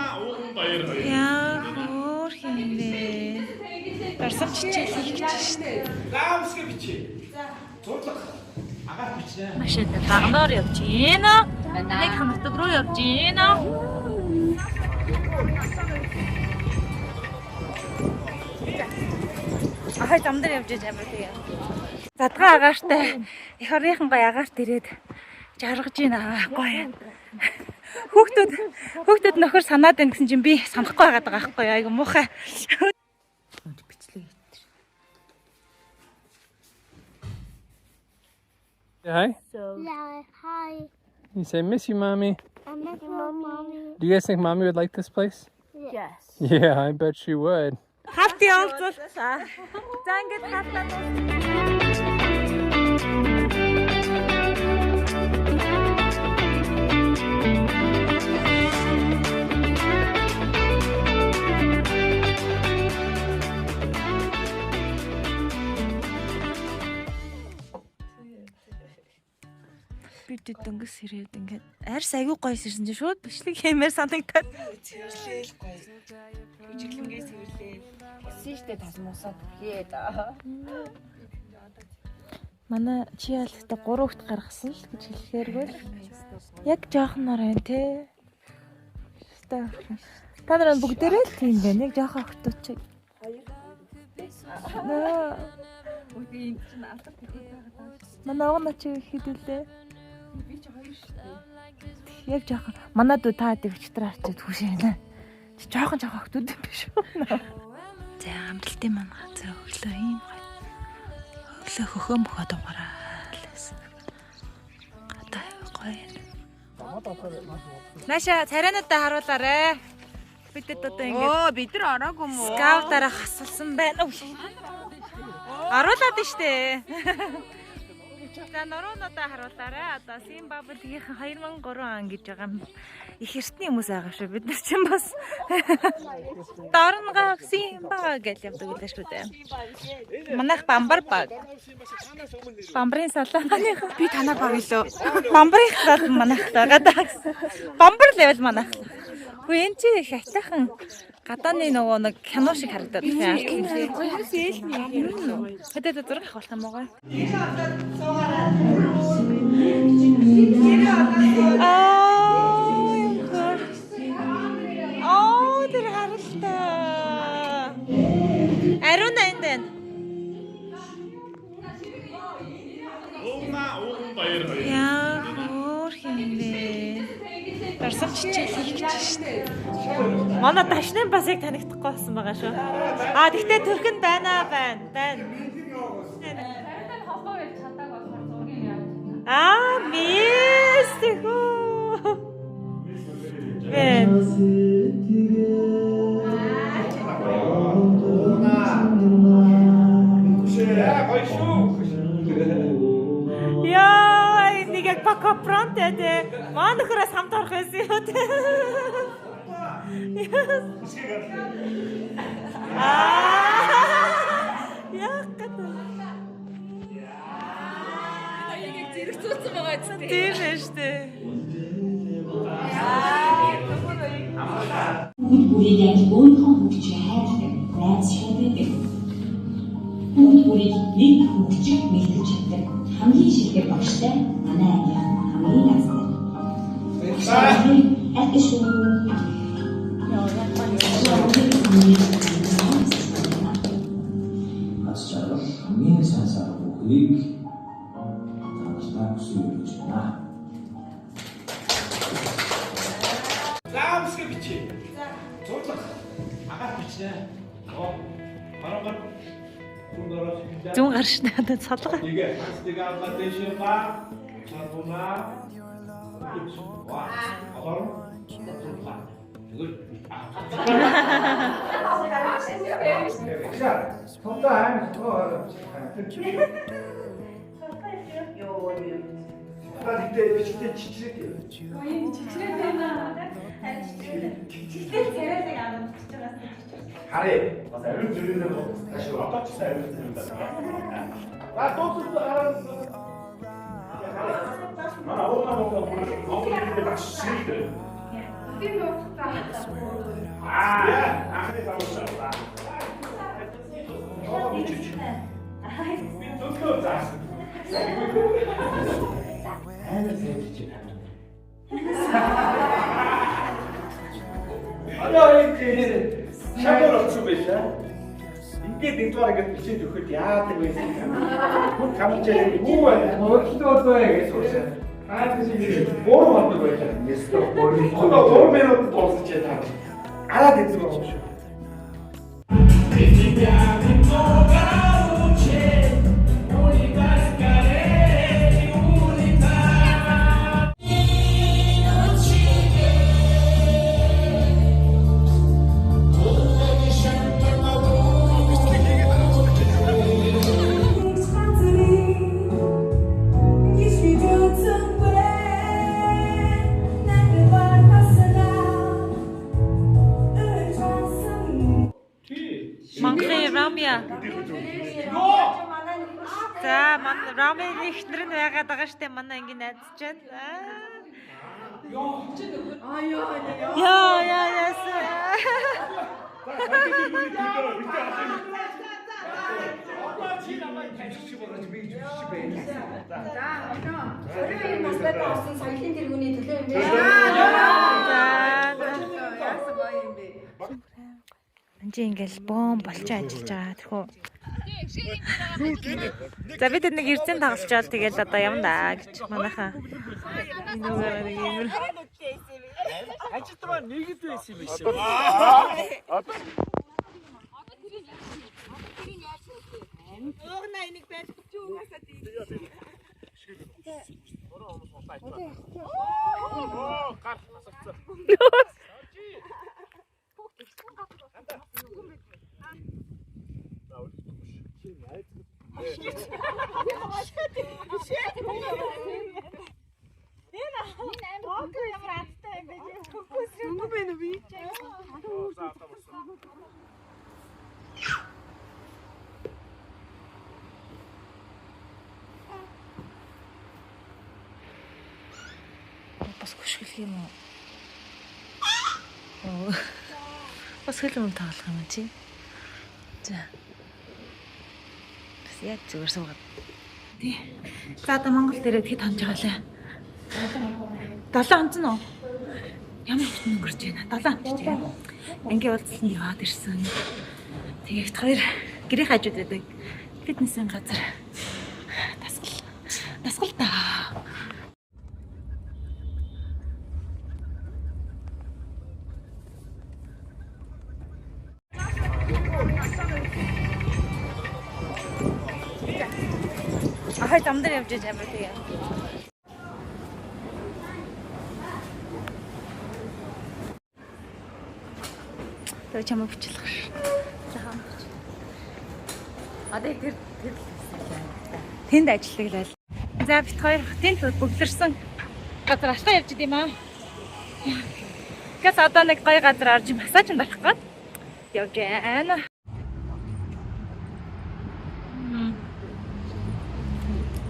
Яа, хөөх юм бэ? Дурсамж хичээл хийх гэж шин. За үсгээ бичээ. Зурлах. Агаар бичнэ. Машин багнаар явж гин. Нэг хамтдаг руу явж гин. Ахай зам дээр явж амар тэгээ. Задгаа агаартай эх орныхан гоё агаарт ирээд жаргаж гин аа гоё. Хүүхдүүд хүүхдүүд нөхөр санаад байна гэсэн чинь би санахгүй байгаад байгаа байхгүй юу? Айгу муухай. Бичлэг хийтэр. Hi. Yeah, hi. You say, miss you, mommy. I miss you, mommy. Do you guys think mommy would like this place? Yes. Yeah, I bet she would. Хаалтын олзол. За ингээд хаалтаа. Бид дөнгөс ирээд ингээд арьс айгүй гоё ирсэн чинь шууд бичлэг хиймээр санагдаад. Цэвэрлээл гоё. Жүжиглэнгээ цэвэрлээл. Гэсэн штэ тас мусаад гээд. Манай чи ялтай 3 хүүхд гаргасан л гэж хэлэхээргүй л яг жоохноор байна те. Өстой. Та нар бүгдээрээ л тийм байна. Яг жоохон охтууд чи. Наа. Үгүй энэ чинь алдар тэхүүд байгаа даа. Манай угна чи хэд үлээ? Би чи хоёр штэ. Яг жоохон. Манай дүү та дэв өчтөр арчид хүүшээ байна. Чи жоохон жоохон охтууд юм биш үү? За амралтын маань газар өглөө ийм гоё. Өглөө хөхөө мөхөө дугаараа л байсан. Одоо гоё. Наша царайнуудаа харуулаарэ. Бидэд одоо ингэж Оо бид нар ороогүй юм уу? скаутаараа хасалсан байна. Оруулаад нь штэ. За нуруунуудаа харуулаарэ. Одоо Симбабвегийн 2003 он гэж байгаа юм. Их эртний хүмүүс байгаа шүү. Бид нар чинь бас Дорногов Симба гэж явдаг үлээ шүү дээ. Манайх бамбар баг. Бамбарын салааных Би танаа баг илүү. бамбарын салаа манайх байгаа даа гэсэн. Бамбар левел манайх. Хүү энэ чи их айтайхан гадааны нөгөө нэг кино шиг харагдаад байна. Хэдээ зураг авах юм уу? Аа, тэр харалтай. Ариуна энд байна. Яа, хөөх юм бэ? Дурсамж хичээл хийх гэж шин. Манай дашны бас яг танигдахгүй болсон байгаа шүү. Аа, тэгтээ төрхөнд байна байна. Байна. Аа, мис тэхүү. Бэн. Яа гоё шүү. Яа, нэг яг пака пронте тэ. Маа нөхрөөс хамт орох байсан юм тэ. Аа. Яг гэдэг. Яг зэрэгцүүлсэн байгаа ч тийм. Тийм ээ штэ. Хүүхэд бүрийг аль өөрийнхөө хөгжиж хайрладаг, найз шиг байдаг. Хүүхэд бүрийг нэг хөгжих бэлтгэж чаддаг хамгийн шилдэг багштай манай ангийнхан хамгийн азтай. Баярлалаа. Шүү. Аз жаргал хамгийн сайн сар бүхийг танилцаа хүсэн гэж байна. За үсгээ бичээ. Зурлах. Агаар бичнэ. Оо. Баруун зүүн ороод хэлээ. Зүүн гар шнэ одоо цолгоо. Нэгэ хас нэг аваад дэшээ ба. Чаргуна. Ва. Орон. Зурлаа. Тэгвэл Та тэгтээ бичгтээ чичрээд юм. Чичрээд байна. Чичрээд царайлаг аа бичиж байгаас чичрээд. Харъя. Бас ариун зүрхнээ тааш одоо ч гэсэн ариун зүрх байна. За дуусан гараа. Манай ууна муу Монгол хэлний багш ширээ. Аа, анхны давуулаа. Аа, бичиж. Би зөвлөө заасан. Амар сайжирч байна. Одоо энэ шамар олцсон байлаа. Ингээд нэгдүгээр ингээд бичээд өгөхөд яадаг байсан юм. Хүн камж яах юу вэ? Хөрөлтөө одоо гэж суушаа. Аа тийм 3 хоног байлаа. Одоо 3 минутанд дуусчих та. Араад идсэн байгаа юм шүү. Монголын Ромео. За, манай Ромеоны эхнэр нь байгаад байгаа штэ манай ангийн найз чинь. Яа, яа, яасан. Одоо чи намайг тавьчих болгож би гэж үсчих байх. За, одоо 22 настай болсон соёлын тэргүүний төлөө юм бэ? За. Яасан гоё юм бэ? Энд ингээл бөөн болчих ажиллаж байгаа тэрхүү. За бид нэг эрзэн тоглолчоод тэгэл одоо явна да гэж манайхаа. Энэ нэг юм. Ажилтнаа нэг л байсан юм биш. Оо, гар асагцсан. Бас хөшгөлөх юм уу? Оо. Бас хөл юм тоглох юм чи? За. Бас яг зүгээр суугаад. Тий. За одоо Монгол дээрээ хэд хонж байгаа лээ? 7 хонцсон уу? Ямар хот өнгөрч байна? 7 хонч тийм. Ангийн уулзалтанд яваад ирсэн. Тэгээд хоёр гэрийн хажууд байдаг фитнесийн газар дасгал дасгал та. Ахай зам дээр явж байж амар тэгээ. Тэгээ чамайг бичлэх ш. За хам бич. Одоо тэр тэр Тэнд ажилладаг л байл. За бит хоёр хотын бөглөрсөн газар ашгаа явж идэм аа. Гэс одоо нэг гоё газар орж массаж дарах гээд явж байна.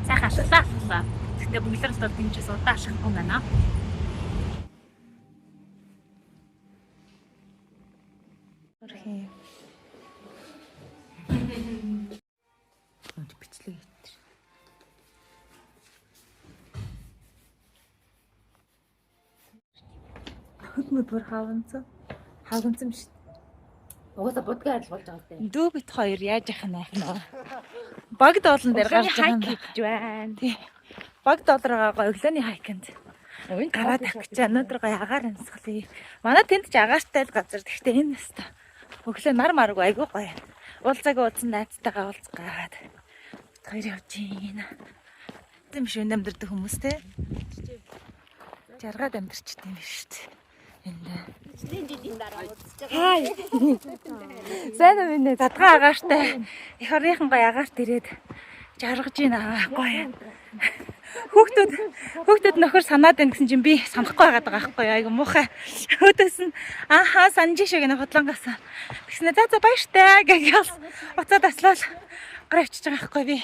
Сайхан алхлаа алхлаа. Гэхдээ бөглөрөлт бол дэмжээс удаан алхахгүй юм байна. Өрхий. Бичлэг хийтэр. Хөдмө бүр хаванцсан. Хаванцсан биш. Угаасаа будгаа арилгуулж байгаа юм. Дүү бит хоёр яаж яах нь айх нь. Баг доолн дээр гарч байгаа юм хийж байна. Тий. Баг долларгаа гой өглөөний хайканд гараад авах гэж өнөөдөр гоё агаар амьсгалъя. Манай тэнд ч агаартай л газар. Гэхдээ энэ өстө өглөө нар маргүй айгүй гоё. Уулзаагүй уулзсан найзтайгаа уулзах гаад бит хоёр явж гин. Тийм биш үнд амьдардаг хүмүүс те. Жаргаад амьдарчт юм биш үү? Энд. Хай. Сайн уу минь задгаа агаартай. Эх орныхан гоё агаарт ирээд жаргаж байна гоё. Хүүхдүүд хүүхдүүд нөхөр санаад байна гэсэн чинь би санахгүй байгаад байгаа байхгүй юу? Айгу муухай. Өөдөөс нь ааха санаж шүү гэнэ худлангаас. Тэгснэ за за баяртай гэж ял уцаа таслал гараа авчиж байгаа байхгүй би.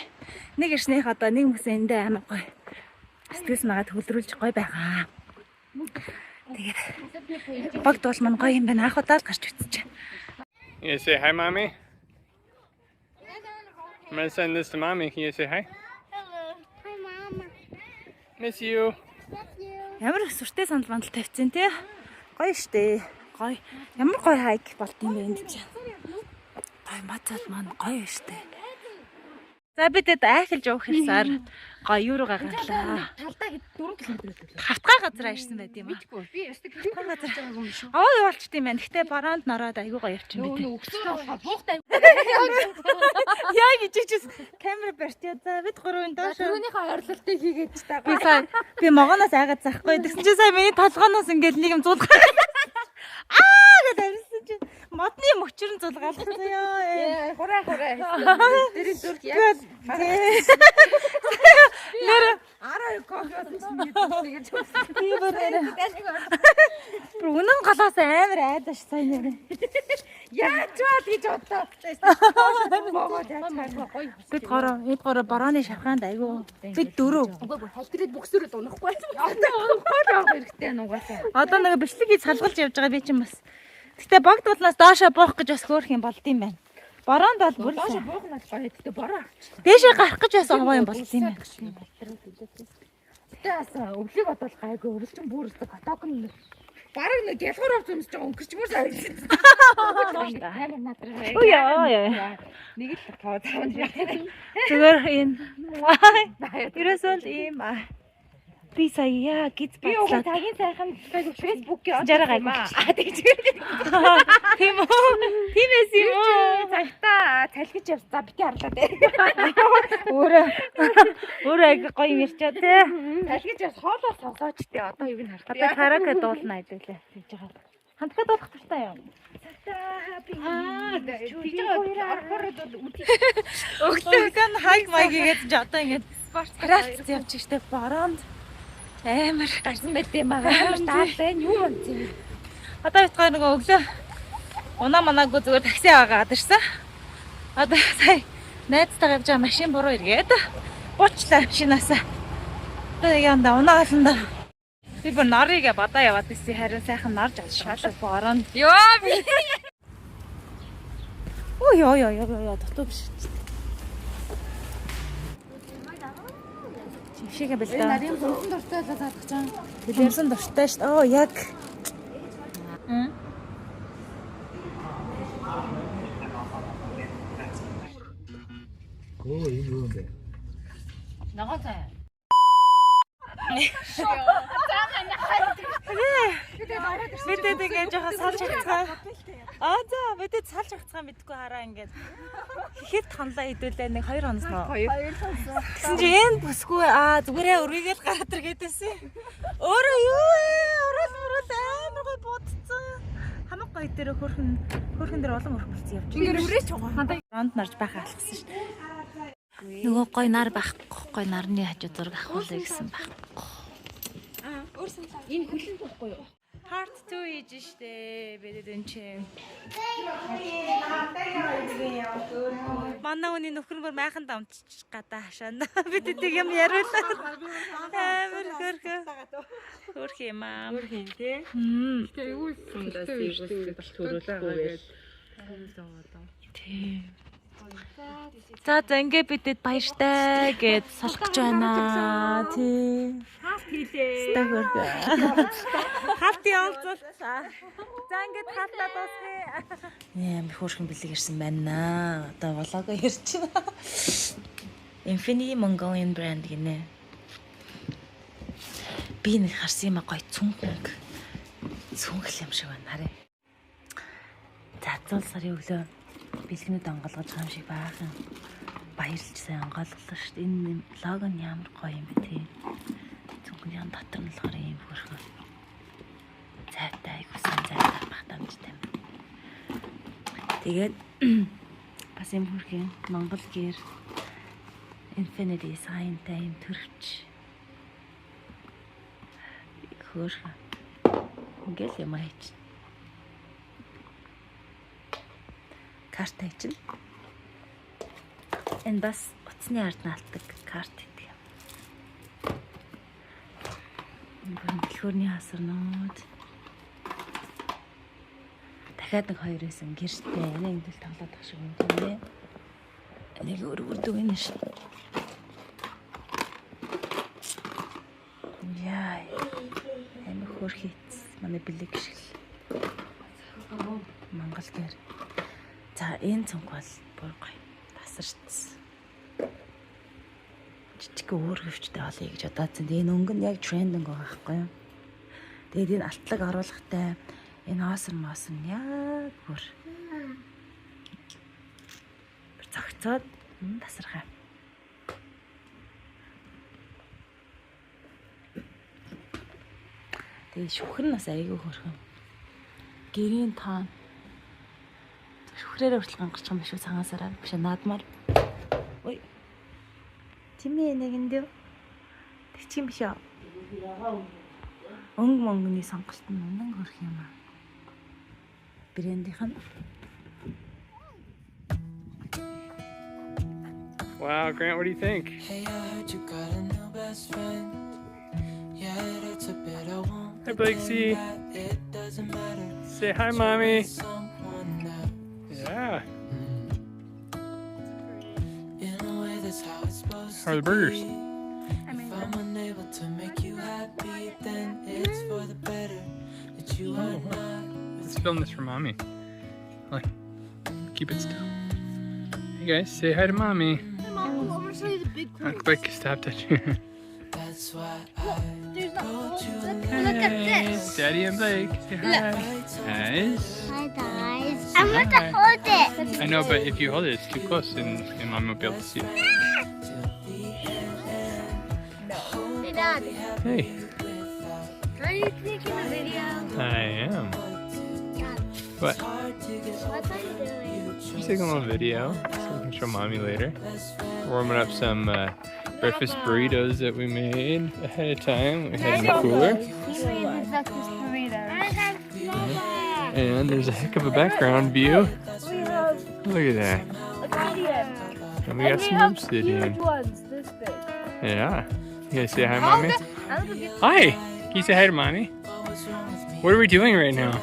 Нэг ирснийх одоо нэг мөсөн эндээ амар гоё. Сэтгэл санаагаа төвлөрүүлж гоё байгаа. Тэгээд Богд уул маань гоё юм байна. Анх удаа л гарч үзчихэ. You say hi, mommy. I'm gonna send this to mommy. Can you say hi? Hello. Hi, Mama. Miss you. Love you. Ямар их сүртэй сандал мандал тавьсан тий. Гоё штэ. Гоё. Ямар гоё hike болт юм бэ энд чинь. Гоё мацал маань гоё штэ. За бидэд айхалж явах хэрсаар гоё юу руугаа гарлаа. Талдаа 4 км л. Хавтгай газар ирсэн байт юм аа. Мэдгүй. Би өстө километр Газар. Аваа явуулчт юм байна. Гэтэ бараанд нороод айгүй гоё явчих юм бэ. Өгсөөр болохоор буухтай. Яг ижижс камера барьтаа. За бид гурвын доош. Түүнийхээ ойрлолтыг хийгээд ч та. Би сая би могоноос айгаад захгүй. Тэгсэн чинь сая миний толгооноос ингээл нэг юм зулгаа. Аа гэж амжсан чинь модны мөчрөн зулгаалсан ёо. Хураа хураа. Тэрийн зүрх яг Нэр 12 кофе уусан чинь ингэж би бүр бүр үнэн голоос амар айдаа ш сая нэр. яаж бол гэж бодлоо. Могоод яаж гоё. Бид гурав, бид гурав борооны шавхаанд айгүй. Бид дөрөв. Үгүй бүр халтрээд бөксөрөд унахгүй. Одоо унахгүй л явах хэрэгтэй нугасаа. Одоо нэг бичлэг хийж салгалж явж байгаа би чинь бас. Гэтэ богд болноос доошо буух гэж бас хөөх юм болд юм байна. Бороонд бол бүр Доош буух нь гоё. Гэтэ бороо авчих. дээшээ гарах гэж бас овоо юм болд юм байна. Гэтэ бас өвлийг бодвол гайгүй өвлчин бүрэлдэг хотог нь бараг нэг гялгар авч өмсөж байгаа өнгөрчмөр санагдсан. Амар надраа. Үу яа яа. Нэг л тоо цаана. Зүгээр энэ. Ерөөсөө л ийм аа. Би сая яа гиз Би уг бацлаа. цагийн сайхан Facebook-ийн Жараа гайгүй. А тэгж. Тийм үү? Тийм эс юм уу? Цагтаа цалгиж явцаа бити харлаа дээ. Өөрөө өөрөө айгүй гоё юм ярьчаа тий. Цалгиж явц хоолоо сонсооч дээ. Одоо юг нь харах. Одоо караоке дуулна хэдүүлээ тэгж байгаа. Хандхад дуулах дуртай юм. Аа тэгж байгаа. Орхород бол үгүй. Өглөө нь хайк майк хийгээд чи одоо ингэж спорт явж штэ бороонд амар Гарсан байт юм аа. Амар даал байна. Юу юм зэ. Одоо бит хоёр нөгөө өглөө унаа манаагүй зүгээр такси аваагаад ирсэн. Одоо сая найзтайгаа явж байгаа машин буруу эргээд буучлаа машинаасаа. Одоо яг янда унаа олондоо би бүр нарыга бадаа яваад ирсэн харин сайхан нарж авчихсан шүү бороонд. Йоо би. Оо ёо ёо ёо ёо дутуу биш. Чимшиг юм бэл да. Нарийн хөрсөн дуртай л заадах чам. Төлөвсөн дуртай шүү дээ. Оо яг. Өө энэ юу юм бэ? Ногоон цай. Бидэд ингээд жоохон салж хацгаа. Аа за бидэд салж хацгаа мэдгүй хараа ингээд. Ихэд хонлоо хэдүүлээ нэг 2 хонсноо. Хоёр сонсон. Тэгсэн чи энэ бүсгүй аа зүгээрээ өргийгээл гараад иргээдсэн. Өөрөө юу вэ? Орол мөрөл амар гой будцсан. Хамаг гоё дээр хөрхөн хөрхөн дээр улам өрхөлцөн явж байна. Ингээд өрөөч байгаа. Ронд нарж байхаа алхсан шүү дээ. Нөгөө гой нар байхгүй гой нарны хажуу зураг авахулъя гэсэн байхгүй. Энэ хөлн тухгүй юу? Part 2 хийж штэ бидэд энэ чинь. Манай хүний нөхөр нь бүр майхан дамтчих гадаа хашаана. Бид тэг юм яриулаа. Амар хөрхө. Хөрх юм аа. Хөрх юм тий. Мм. Тэгээ юу сундаас ийгээс төрүүлэхгүй байл. Тийм. За за ингээ бидэд баяртай гэд салах гэж байна. Тийм. Хаалт хийлээ. Ста хөрхө. Хаалтын олзол. За ингээд хаалтаа дуусгая. Яа, хөөрхөн бэлэг ирсэн байна. Одоо влого ярьчихна. Infinity Mongolian brand гинэ. Би нэг харсан юм а гоё цүнхэнг. Цүнхэл юм шиг байна. Харъя. За 100 сарын өглөө бэлгнүүд онгоолгож байгаа юм шиг баахан баярлж сайн онгойлголоо шүү дээ. Энэ лого нь ямар гоё юм бэ те. Цүнхний дотор нь болохоор ийм хөөрхөн зайтай айгуу сайн зайтай багтаамжтай юм. Тэгээд бас юм хөөрхөн Монгол гэр Infinity sign-тай юм төрөвч. Хөөрхөн. Ингээл юм аяч. Карта чинь. Энэ бас утасны ард наалтдаг карт гэдэг юм. Энэ бүр дэлгүүрний хасарнууд. Дахиад нэг хоёр байсан гэртэй. Нэг эндэл тоглоод ах шиг юм тийм ээ. Нэг өргөрдөг юм шин. Яа. Амар хөөрхийц. Манай бэлэг шиг л. Монгол гэр. За энэ цонх бол бүр гоё. Тасарчсан. Жижиг өөргөвчтэй олъё гэж бодоодсэн. Тэгээ энэ өнгө нь яг trending байгаа байхгүй юу? Тэгээд энэ алтлаг оруулахтай энэ оосор моосор нь яг бүр зөгцөөд тасархай. Тэгээ шүхэр нь бас айгүй хөөрхөн. Гэрийн тоон. Шүхрээрээ хүртэл гангарч юм биш үү цагаансараа. Биш наадмаар. Ой. Тимээ нэг энд юу? Тэг чи юм биш үү? Өнгө мөнгөний сонголт нь үнэн хөрх юм аа. Брендийнх нь. Wow, Grant, what do you think? Hey, I heard you got a new best friend. Yeah, it hurts a bit. I won't Hi, Blake C. pretend that it doesn't matter. Say hi, Mommy. Someone else. Yeah. In a way, that's how it's supposed How are the to burgers? be. If I'm unable to make you happy, then it's for the better that you are not. Let's film this for Mommy. Look, keep it still. Hey guys, say hi to Mommy. Hey, Mom, I want to show you the big Not quick, stop touching. That's why I There's not. wrote you a Look at this. Daddy and Blake, say hi. Guys. Hi guys. I'm going to hold it. I know, but if you hold it, it's too close and Mom won't be able to see it. Hey Dad, Hey, are you taking a video? I am. Dad, What? what are you doing? Just taking a little video so we can show Mommy later. We're warming up some breakfast burritos that we made ahead of time. We had in the cooler. We made the breakfast burrito. I have lava. And there's a heck of a background view. Look at that. And we got some obsidian. ones this big. Yeah. You guys say hi, Mommy? Hi! Can you say hi to Mommy? What are we doing right now?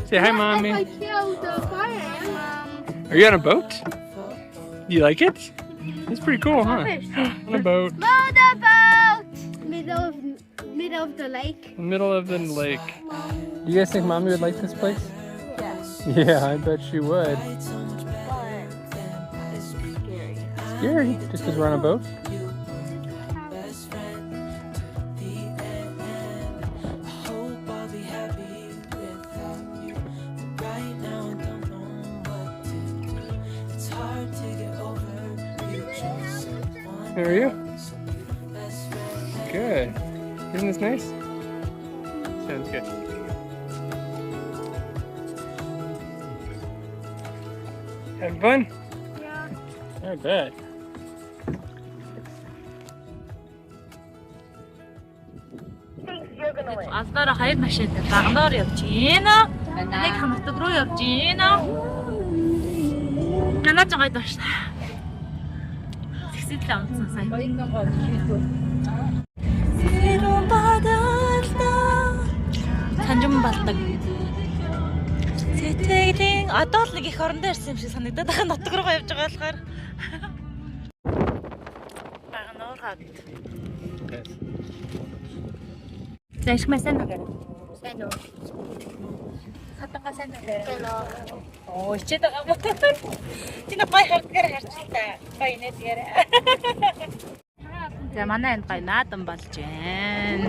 Say hi, Mommy. killed the fire. Are you on a boat? Do you like it? It's pretty cool, huh? On a boat. Motorboat. Middle of the lake. In the middle of the lake. Do you guys think Mommy would like this place? Yeah. Yeah, I bet she would. Scary. Just because we're on a boat? best friend to the end. I hope I'll be happy without you. But right now I don't know what to do. It's hard to get over you chose someone How are you? else. Best friend. Good. Isn't this nice? Sounds good. Having fun? Yeah. I bet. Алдаараа хоёр машинтай Баганаар явж гинэ. Нэг Ханатаг руу явж гинэ. Ганаа ч гайд бааш. Зэгсэд л амтсан сая. Санжим балдаг. Сэтгэлийн одоо л нэг их орондоо ирсэн юм шиг санагдаад байгаа нутаг руугаа явж байгаа болохоор. Баганаар хад. За их маа сайн уу гэнэ? Сайн уу? Хатанга сайн уу гэнэ? Оо, ичээд байгаа юм. Чи нэг гой хардгаар харчлаа. Гой инээдгээр. За манай энд гой наадам болж байна.